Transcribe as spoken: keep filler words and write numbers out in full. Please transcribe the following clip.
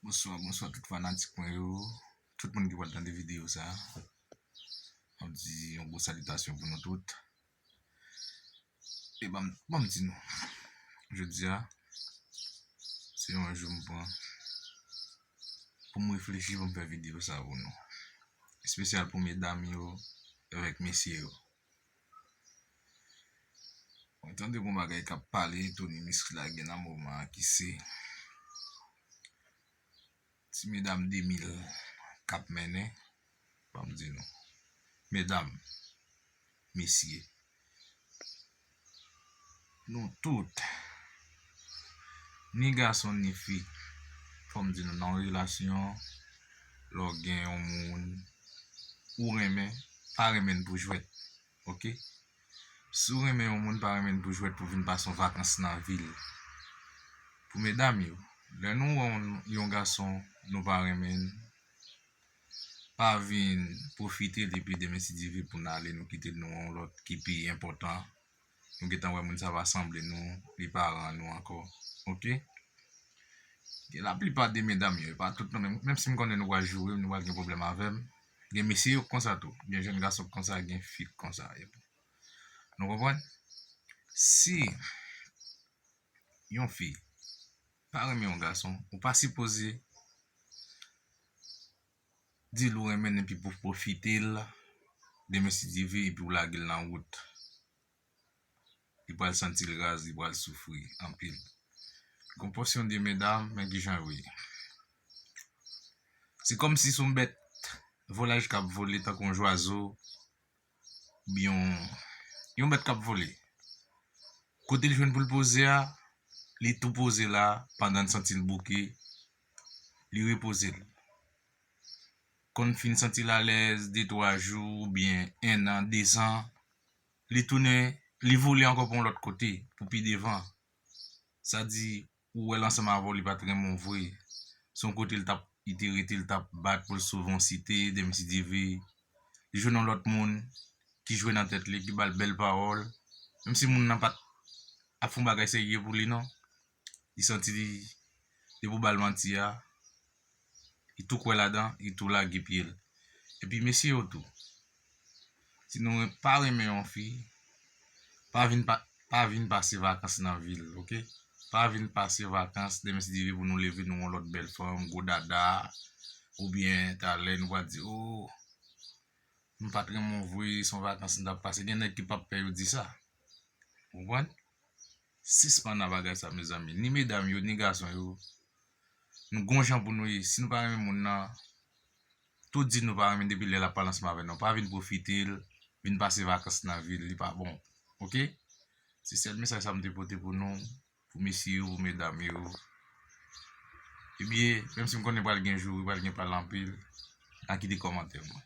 Bonswa, bonswa tout fanatik mwen yo. Tout moun ki pral tande videyo sa. M ap di yon gwo salitasyon pou nou tout. E ban m, ban m di nou. Jodi a, se yon jou m pran pou m reflechi, pou m fè videyo sa pou nou. Espesyal pou medam yo avèk mesye yo. Mwen tande gon bagay k ap pale, Tony Misk la gen nan moman an ki se ti medam de mil k ap mennen, ban m di nou. Medam, mesye, nou tout, ni gason, ni fi, fò m di nou, nan yon relasyon, lè w gen yon moun ou renmen, pa renmen l pou jwèt, oke? Si w renmen yon moun, pa renmen l pou jwèt, pou vin pase yon vakans nan vi l. Pou medam yo, lè nou wè yon, yon gason, nou pa renmen l, pa vin pwofite l epi demen si Dye vle pou n ale, nou kite l, nou wè yon lòt ki pi enpòtan. Nou gentan wè moun sa pa sanble nou, li pa ran nou ankò. Oke? Gen laplipa de medam yo, e pa tout non, menm, menm si m konnen nou pral joure m, nou pral gen pwoblèm avè m. Gen mesye yo k konsa tou, gen jèn gason k konsa, gen fi k konsa. Nou konprann? Si yon fi pa renmen yon gason, ou pa sipoze di l ou renmen l epi pou pwofite l demen si Dye vle epi w lage l nan wout. Li pral santi l raz, li pral soufri anpil. Gon pòsyon de medam, men kijan yo ye. Se kòmsi se yon bèt volaj k ap vole tankou yon jwazo, oubyen yon, yon bèt k ap vole. Kote l jwenn pou l poze a, li tou poze la, pandan l santi l bouke, li repoze l. Konn fin santi l alèz, de twa jou, oubyen en an, de zan, li tounen, li vole ankò pou yon lòt kote, pou pi devan. Sa di, ou wè l ansanm avè w, li pa t renmen w vre. Se yon kote l t ap, li te rete, l t ap bat pou l sove yon site, demen si Dye vle. Li jwenn yon lòt moun ki jwe nan tèt li, ki ba l bèl pawòl. Menm si moun nan pa t ap fè yon bagay serye pou li non. Li santi li, depi w ba l manti a, li tou kwè ladan, li tou lage pye l. Epi mesye yo tou, si nou pa renmen yon fi, pa vin pa, pa vin pase vakans nan vi l, oke? Pa vin pase vakans, demen si Dye vle pou nou leve nou yon lòt bèl fanm, gwo dada, oubyen talè nou pral di, o, m pa t renmen w vre, se yon vakans m t ap pase. Gen nèg ki p ap pè yo di sa. Ou konprann? Sispann nan bagay sa, mezanmi. Ni medam yo, ni gason yo, nou gon jan pou nou ye. Si nou pa renmen moun nan, tou di nou pa renmen depi lè l ap pale ansanm avè nou. Pa vin pwofite l, vin pase vakans nan vi l, li pa bon. Oke? Se sèl mesaj sa m te pote pou nou, pou mesye yo, pou medam yo. Ebyen, menm si m konnen pral gen joure, pral gen pale anpil, n a kite kòmantè mwen.